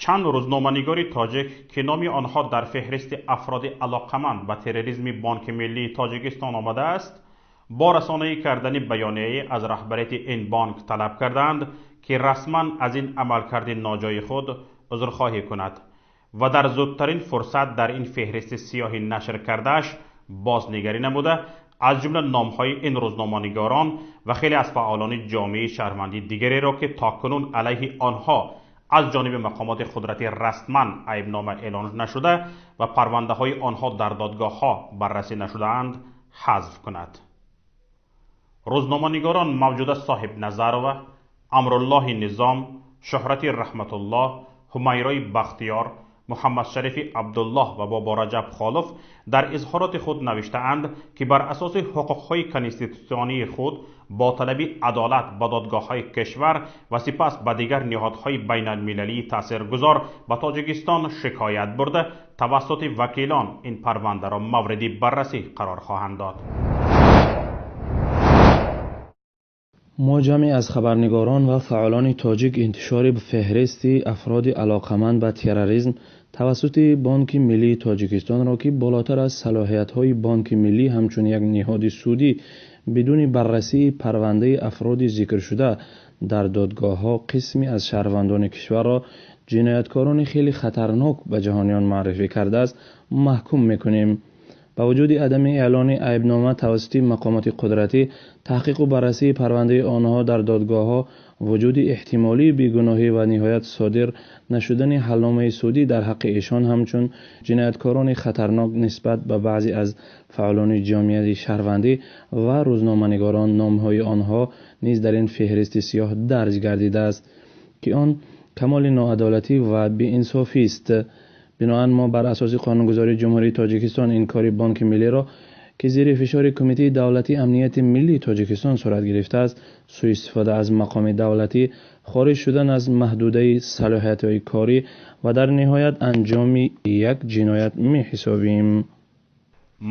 Чанд рӯзноманигори тоҷик, ки номи онҳо дар феҳристи афроди алоқаманд ба терроризми Бонки Миллии Тоҷикистон омадааст, бо расонаӣ кардани баёнияе аз раҳбарияти ин бонк талаб кардаанд, ки расман аз ин амалкарди ноҷои худ узрхоҳӣ кунад ва дар зудтарин фурсат дар ин феҳристи сиёҳи нашр кардааш бознигарӣ намуда, аз ҷумла номҳои ин рӯзноманигорон ва хеле аз фаъолони ҷомеаи шаҳрвандии дигареро, ки то кунун алайҳи онҳо аз ҷониби мақомоти қудратӣ расман айбнома эълон нашуда ва парвандаҳои онҳо дар додгоҳҳо баррасӣ нашудаанд, ҳазф кунад. Рӯзноманигорон Мавҷуда Соҳибназарова, Амруллоҳи Низом, Шуҳрати Раҳматуллоҳ, Ҳумайрои Бахтиёр, Муҳаммадшарифи Абдуллоҳ ва Бобораҷаб Холов дар изҳороти худ навиштаанд, ки бар асоси ҳуқуқҳои конститутсионии худ бо талаби адолат ба додгоҳҳои кишвар ва сипас ба дигар ниҳодҳои байналмилалии таъсиргузор ба Тоҷикистон шикоят бурда, тавассути вакилон ин парвандаро мавриди баррасӣ қарор хоҳанд дод. Мо ҷамъе аз хабарнигорон ва фаъолони тоҷик интишори феҳристи афроди алоқаманд ба терроризм тавассути Бонки Миллии Тоҷикистонро, ки болотар аз салоҳиятҳои Бонки Миллӣ ҳамчун як ниҳоди судӣ бидуни баррасии парвандаи афроди зикршуда дар додгоҳҳо қисме аз шаҳрвандони кишварро ҷинояткорони хеле хатарнок ба ҷаҳониён муаррифӣ кардааст, маҳкум мекунем. Ба вуҷуди адами эълони айбнома тавассути мақомоти қудратӣ, таҳқиқу баррасии парвандаи онҳо дар додгоҳҳо, вуҷуди эҳтимолии бегуноҳӣ ва ниҳоят содир нашудани ҳалномаи судӣ дар ҳаққи эшон ҳамчун ҷинояткорони хатарнок нисбат ба баъзе аз фаъолони ҷомеаи шаҳрвандӣ ва рӯзноманигорон номҳои онҳо низ дар ин феҳристи сиёҳ дарҷ гардидааст, ки он камоли ноадолатӣ ва беинсофист. Биноан мо бар асоси қонунгузории Ҷумҳурии Тоҷикистон ин кори Бонки Миллиро, ки зери фишори Кумитаи давлатии амнияти миллии Тоҷикистон сурат гирифтааст, сӯистифода аз мақоми давлатӣ, хориҷ шудан аз маҳдудаи салоҳиятҳои корӣ ва дар ниҳоят анҷоми як ҷиноят меҳисобем.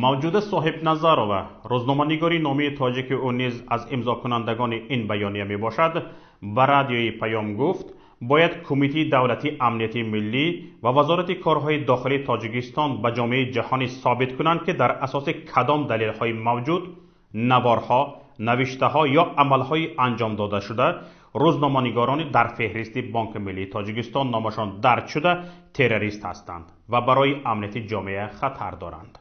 Мавҷуда Соҳибназарова, рӯзноманигори номии тоҷики ӯ низ аз имзокунандагони ин баёния мебошад, ба радиои Паём гуфт, бояд Кумитаи давлатии амнияти миллӣ ва Вазорати корҳои дохилии Тоҷикистон ба ҷомеаи ҷаҳонӣ собит кунанд, ки дар асоси кадом далелҳои мавҷуд, наворҳо, навиштаҳо ё амалҳои анҷом додашуда рӯзноманигорони дар феҳристи Бонки Миллии Тоҷикистон номашон дарҷ шуда террорист ҳастанд ва барои амнияти ҷомеа хатар доранд.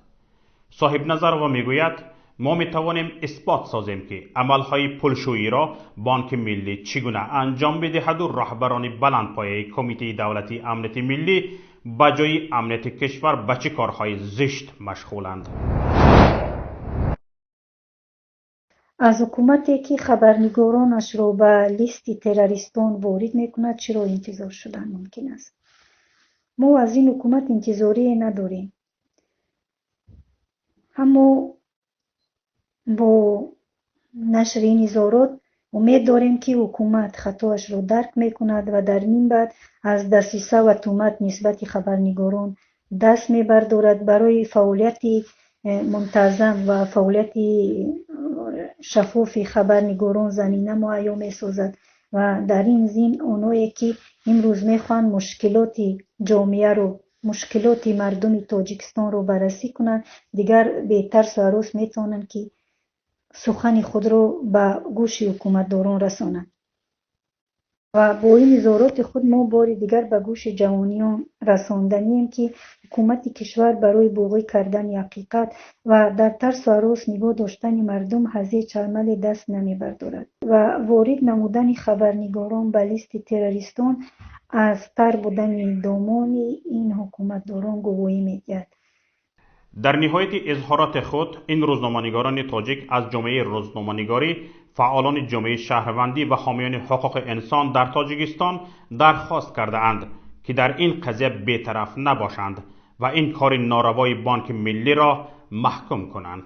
Соҳибназарова мегӯяд, мо метавонем исбот созем, ки амалҳои пулшӯиро Бонки Миллӣ чӣ гуна анҷом медиҳаду роҳбарони баландпояи Кумитаи давлатии амнияти миллӣ ба ҷои амнияти кишвар ба чӣ корҳои зишт машғуланд. Аз ҳукумате, ки хабарнигоронашро ба листи террористон ворид мекунад, чиро интизор шудан мумкин аст? Мо аз ин ҳукумат интизорие надорем. Аммо бо нашри ин изҳорот умед дорем, ки ҳукумат хатоашро дарк мекунад ва дар ин баъд аз дасиса ва тӯҳмат нисбати хабарнигорон даст мебардорад, барои фаъолияти мунтазам ва фаъолияти шаффофи хабарнигорон замина муҳайё месозад ва дар ин зимн онҳое, ки имрӯз мехоҳанд мушкилоти ҷомеаро, мушкилоти мардуми Тоҷикистонро баррасӣ кунанд, дигар бетарсу ҳарос метавонанд, ки сухани худро ба гӯши ҳукуматдорон расонанд. Ва бо ин изҳороти худ мо бори дигар ба гӯши ҷаҳониён расонданием, ки ҳукумати кишвар барои боғӣ кардани ҳақиқат ва дар тарсу ҳарос нигоҳ доштани мардум аз ҳеҷ амале даст намебардорад ва ворид намудани хабарнигорон ба листи террористон аз тар будани домони ин ҳукуматдорон гувоҳӣ медиҳад. Дар ниҳояти изҳороти худ ин рӯзноманигорони тоҷик аз ҷомеаи рӯзноманигорӣ, фаъолони ҷомеаи шаҳрвандӣ ва ҳомиёни ҳуқуқи инсон дар Тоҷикистон дархост кардаанд, ки дар ин қазия бетараф набошанд ва ин кори норавои Бонки Миллиро маҳкум кунанд.